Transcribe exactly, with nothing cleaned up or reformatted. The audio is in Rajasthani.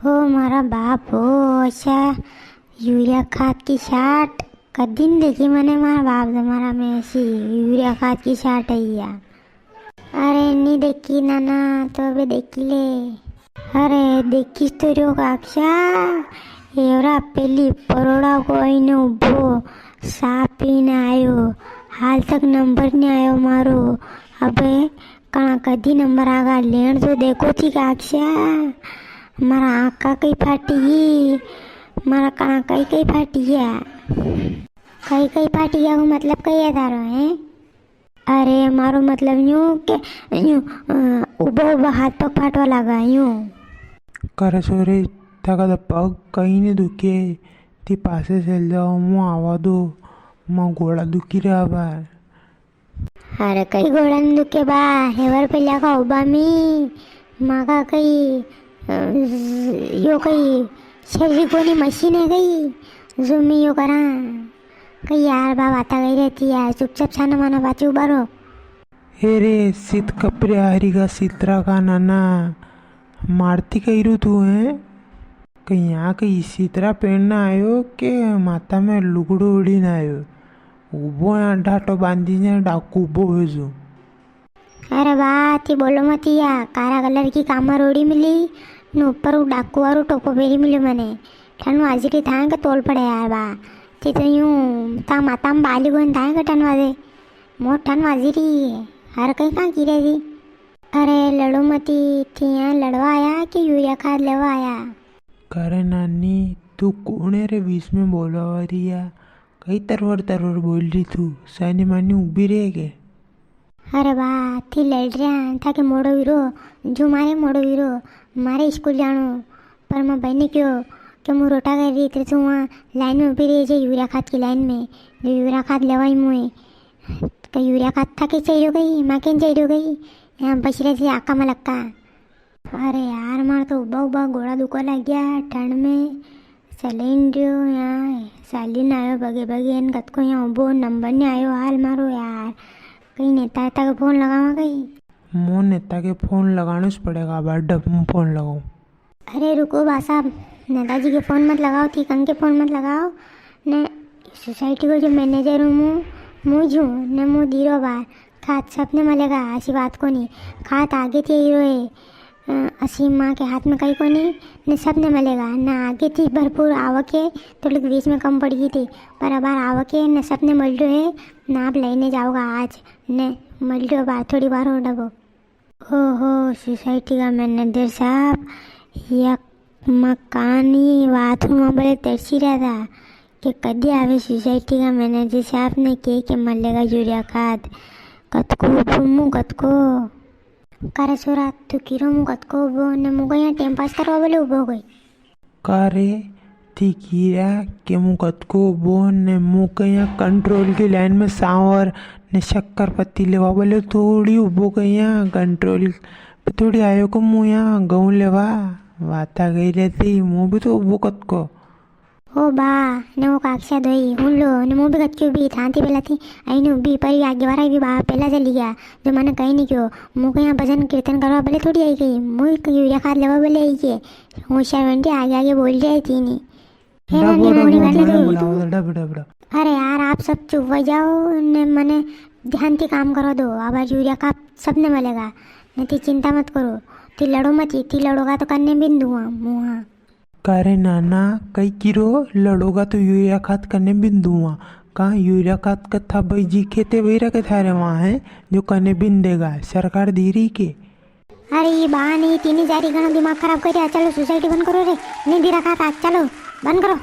ओ मारा बाप हो, असा यूरिया खाद की छाट कदी नी देखी मने मारा बाप जमारा में, असी यूरिया खाद की छाट है या। अरे नी देखी नाना, तो अबे देखी ले। अरे देखी तो रियो काक्षा, एवरा पेली परोड़ा को आईने उबो, सा पीने आयो, हाल तक नंबर नी आयो मारो। अबे कणा कदी नंबर आगा, लेण तो देखो थी काक्षा, मारा आंखा कई फाटी गई, मारा कणा कई कई फाटी गया। कई कई फाटी गया को मतलब कई है थारो, हैं? अरे, मारो मतलब यूं के यूं, अ, उबा उबा हाथ पग फाटवा लागा, यूं। करे सोरे, थाका तो पग कई नी दुखे, थी पासे चल जाओ, मु आवा दो, मां गोड़ा दुखी रहा बा। अरे, कई गोड़ा नी दुखे बा, हेवर पे लागा उबा मी, माका कई, अ, यो कई शरीर कोनी मशीन है कई, जो मी यो करा। कई यार बा, बाता कई रहती यार, चुपचाप छाना माना पाछे उबा रो। हे रे, सित कपरे हरी का सितरा का नाना, मारती कई रू तू है? कई यहाँ कई सितरा पहनना आयो के माथा में लुगड़ो ओढ़ी ना आयो? उबो यहाँ ढाटो बांधी ने डाकू उबो हो जो। अरे बा, थी बोलो मती या, कारा कलर की कामर ओढ़ी मिली, ने ऊपर वो डाकू वारो टोपो पेरी मिलो मने। ठंड वाजी री थाए के तोल पड़े यार बा। थी तो यूं था माता में बाली गोन थाए के ठंड वाजे। मोर ठंड वाजी री है। हर कई कहाँ की रह गई? अरे लड़ो मती, थी यहाँ लड़वा आया कि यूरिया खाद लेवा आया? करे नानी, तू कौन है रे बीच में बोलवा वाली या? कई तरवर तरवर बोल री तू, सानी मानी उबी रह के। अरे बा, थी लड़ रहा, थाके मोड़ो वीरो, जो मारे मोड़ो वीरो, मारे स्कूल जानो, पर मां बहन ने क्यो कि मु रोटा कर री, तेरे तू वहाँ लाइन में उबी रही जे यूरिया खाद की लाइन में, जो यूरिया खाद लेवाई मुए। तो यूरिया खाद थाके चाहिए गई, मां के चाहिए गई, यहाँ बस रहे थे आका मलक्का। अरे यार, मार तो उबा उबा गोड़ा दुखवा लाग गया ठंड में। चले नी रियो यहाँ, साली ने आयो बगे बगे, एन कतको यहाँ उबो, नंबर नी आयो हाल मारो यार। कई नेता वेता के फोन लगावा कई? मो नेता के फोन लगानो स पड़ेगा, बाडा मु फोन लगाऊं। अरे रुको बा साहब, नेताजी के फोन मत लगाओ, थी कंके फोन मत लगाओ। ने सोसाइटी को जो मैनेजर हूँ मु, मु ज हूँ, ने मु दीरो बार खाद सबने मलेगा, असी बात कोनी। खाद आगे थी आई रो है, अ, असी माँ के हाथ में कई कोनी, ने सबने मलेगा। ने आगे थी भरपूर आवक है, थोड़ीक बीच में कम पड़ गई थी, पर अबार आवक है, ने सबने मल रो है, ने आप लेने जाओगा आज, ने मल रो बार, थोड़ी बार और डबो। ओहो, सोसाइटी का मैनेजर साहब, या मकानी बाथरूम में बड़े तरसी रहा था कि कदी आवे सोसाइटी का मैनेजर साहब ने के के मलेगा यूरिया खाद। कतको उबो मु कतको। कारे छोरा, तू कीरो मु कतको उबो ने मु कई यहाँ टाइम पास करवा बोले उबो गई। कारे, थी कीरा के मु कतको उबो ने मु कई यहाँ कंट्रोल की लाइन में सांवर ने शक्कर पत्ती लेवा बोले थोड़ी उबो कई यहाँ कंट्रोल पे थोड़ी आयो को मु यहाँ गहूँ लेवा। वाता गई रहती, मु भी तो उबो कतको। ओ बा, ने वो काकसा दोई, हुन लो, ने मु भी कतकी उबी, थांती पेला थी, आई ने उबी, पर ये आगे वाला भी बा, पेला चली गया, जो मने कई नी क्यो, मु कई यहाँ भजन कीर्तन करवा बोले थोड़ी आई गई, मु ही यूरिया खाद लेवा बोले आई के, होशियार बन रही, आगे आगे बोल रही थी नी। हे डबो, नानी, डबो, नानी, डबो, नानी। डबो, डबो, डबो। अरे यार, आप सब चुप हो जाओ, ने मने ध्यान थी काम करो दो, अब यूरिया खाद सबने मलेगा, ने थी चिंता मत करो, थी लड़ो मत, थी लड़ोगा तो कन्ने बिन दूंगा, मुहा। कारे नाना, कई किरो लड़ोगा तो यूरिया खाद कने बिन दूंगा? का यूरिया खाद कथा भाई जी खेते वही रखे थारे वहां है, जो कने बिन देगा, सरकार दी रही के? अरे ये बा नहीं, तीन ही जारी घणा दिमाग खराब कर दिया। चलो सोसाइटी बंद करो रे, नहीं दी रखा था, चलो बंद करो।